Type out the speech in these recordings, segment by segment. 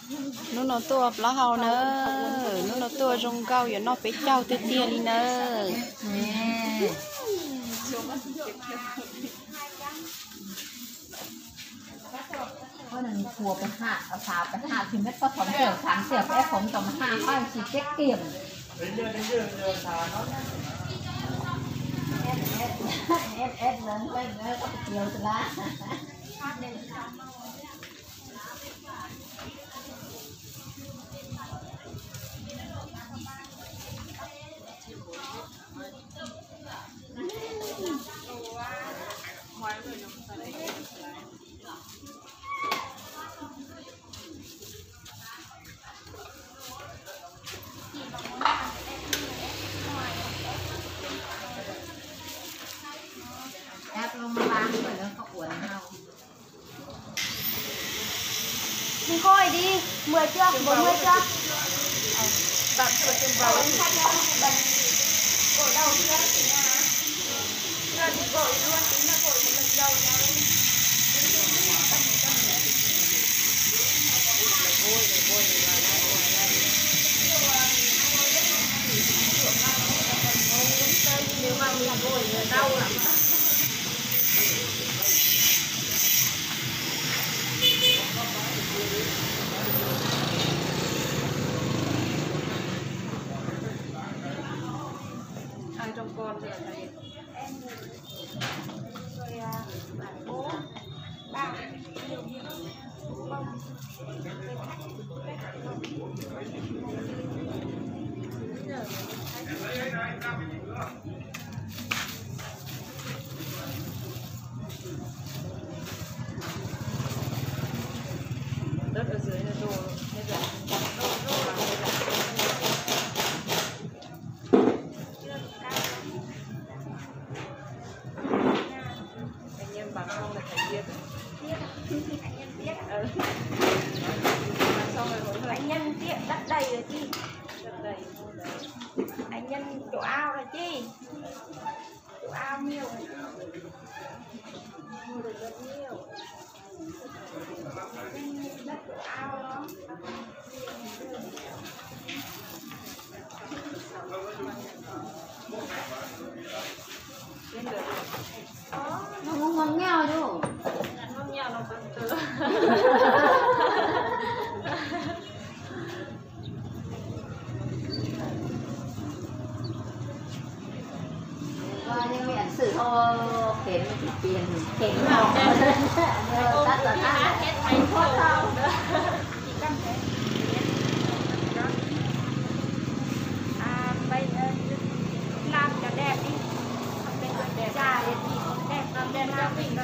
Hnub no tuaj plaub hau na, hnub no tuaj zoo nkauj yuav noj peb caug tiag tiag li na. Tab loo vang lawm, qhov uas no. Nqoi đi, mười chưa? Bốn mươi chưa? Ai trong con rồi thầy. Rồi, à, bạn bố, bạn. Đất ở dưới này đồ, bây giờ đồ, đồ, đồ. Anh em bán xong là phải chia. Chia. Anh em chia. Ừ. Bán xong rồi hối hận. Anh nhân chia đất đầy rồi chị. Đất đầy. Anh nhân chủ ao rồi chị. Chủ ao nhiều rồi chị. Mua được rất nhiều. Nó không ngon nhau chứ. Coi như miệng sự thô kém thì tiền kém nhau. Tắt là tắt. À, bây giờ làm cho đẹp đi. Không cần phải già thì đẹp, làm đẹp cho mình.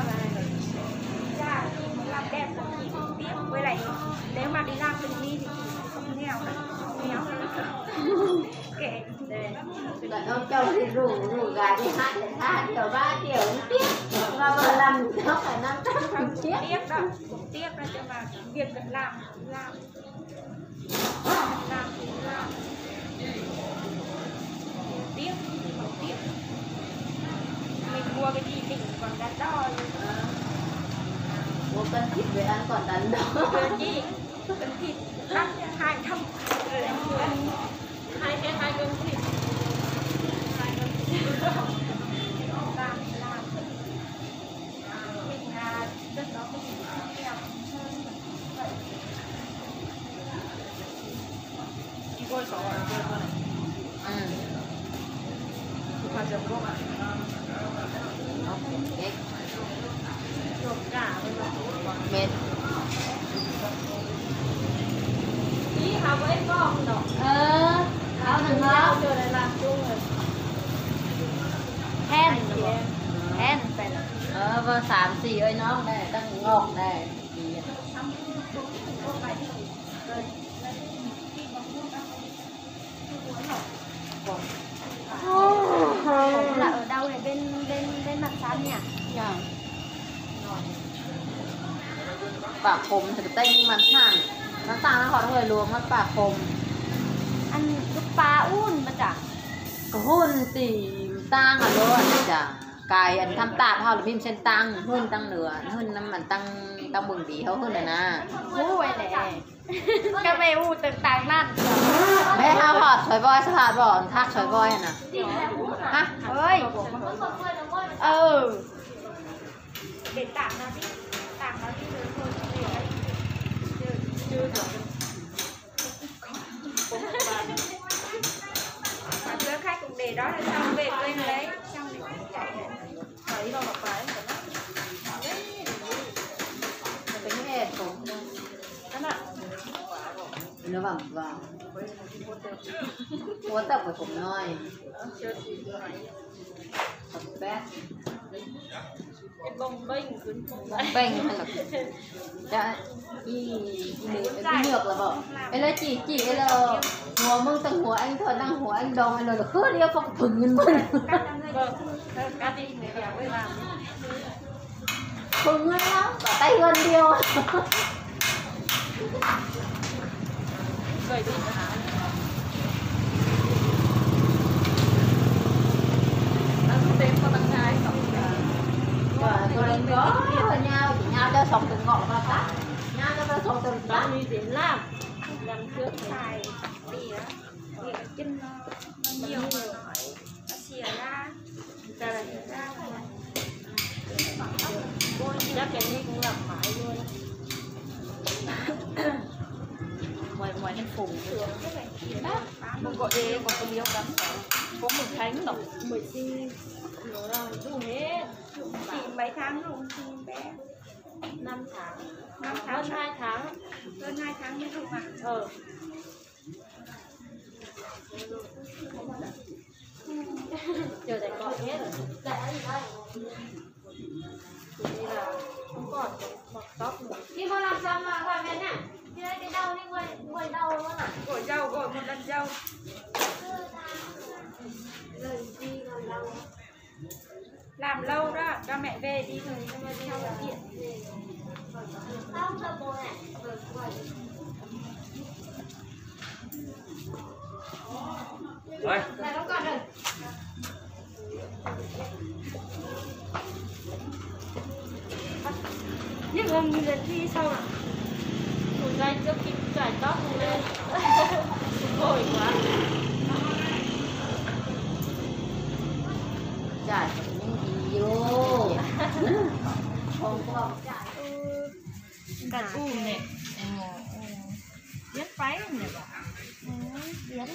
Già thì mình làm đẹp cho mình không biết. Với lại nếu mà đi làm tự đi thì chị không nghèo, nghèo. Kệ. Lợn ông chồng thì rủ, rủ gái đi hát, hát triệu ba triệu không tiếp. Mà vợ làm nó phải năm trăm không tiếp. Tiếp đó, cũng tiếp đó, nhưng mà việc cần làm, làm. Làm thì làm. Tiếp, không tiếp. Mình mua cái gì mình còn đắn đo rồi. Mua cần thiết về ăn còn đắn đo. Vừa chi, cần thiết, đắt hai trăm. Hai cái hai cần thiết. Hai cần thiết. Làm, làm. Hen, hen, peb, ơ, sab xis ua no ne, tag ngom ne. Là ở đâu này? Bên, bên, bên Mạn San nhỉ? Dạ. Pam khom, teb Mạn San. Mạn San no qhov hauv lus mas pam khom. Ăn tus pa un mas tsam. Khom tim tag lawm tsam. Cài ăn thăm tạm ho là mim sen tăng, hưn tăng nữa, hưn năm ăn tăng, tăng mừng đi ho hưn rồi nè. Hu ai lẹ. Các mẹ hu tăng tăng năn. Bé hao họt sói voi sao họt bỏ thác sói voi nè. Hả? Ơi. Ừ. Để tạm nó đi. Tạm nó đi rồi thôi. Để đấy. Chưa, chưa. Mà bữa khách cũng để đó rồi xong về quên lấy, xong thì cũng chạy. Nó bằng vào. Ua tau phải cũng nói. Bông bênh hay là Ê, ib lwm ib nyuag los, ê, lawv chỉ chỉ là hùa mơng tơng hùa anh thôi, đang hùa anh đồng, anh đồng là khứa đi phong thừng nhìn mơng. Thừng lắm, tỏ tay hơn điều. Rồi, tụi mình có nhau, chỉ nhau cho sống từng ngõ mà ta. Nhau cho sống từng ngõ. Làm trước xài đĩa, đĩa chân nó, nó nhiều mà nói, nó xìa ra. Chắc cái này cũng làm mãi luôn. Ngoài ngoài em phủ. Mùng có ế, có cái liêu cắm. Có mùng thánh đó. Mười chín. Nó là đủ hết. Chị mấy tháng rồi chị bé? Năm tháng. Năm tháng. Hơn hai tháng. Hơn hai tháng mới rụng à? Ờ. Giờ tại cọ hết rồi. Đi vào không còn bọt tóc nữa. Đi vào làm sao mà gọi mẹ nè. Đi đây cái đau đi, quay, quay đau luôn à? Gội đầu, gội một lần đầu. Làm lâu đó, cho mẹ về đi rồi cho mẹ đi học điện. Rồi. Nhưng mà mình đi sau à? Một ngày trước khi chải tóc lên. Vội quá. Chải những gì vô. Hôm qua chải. Cà u nè. Yến phái nè bà. Yến là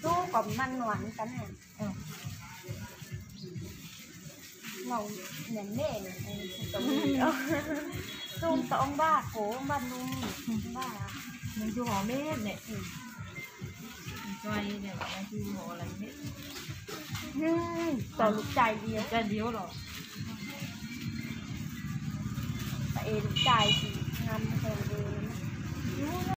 du còn mặn ngon cắn nè. Màu nhãn mẹ này, tổng gì đó. Tôm tôm ba, cổ ba nung, ba. Mình du hò mết nè. Xoay nè, du hò là mết. Tôm chai liếu. Chai liếu rồi. Tại em chai thì ngâm còn về.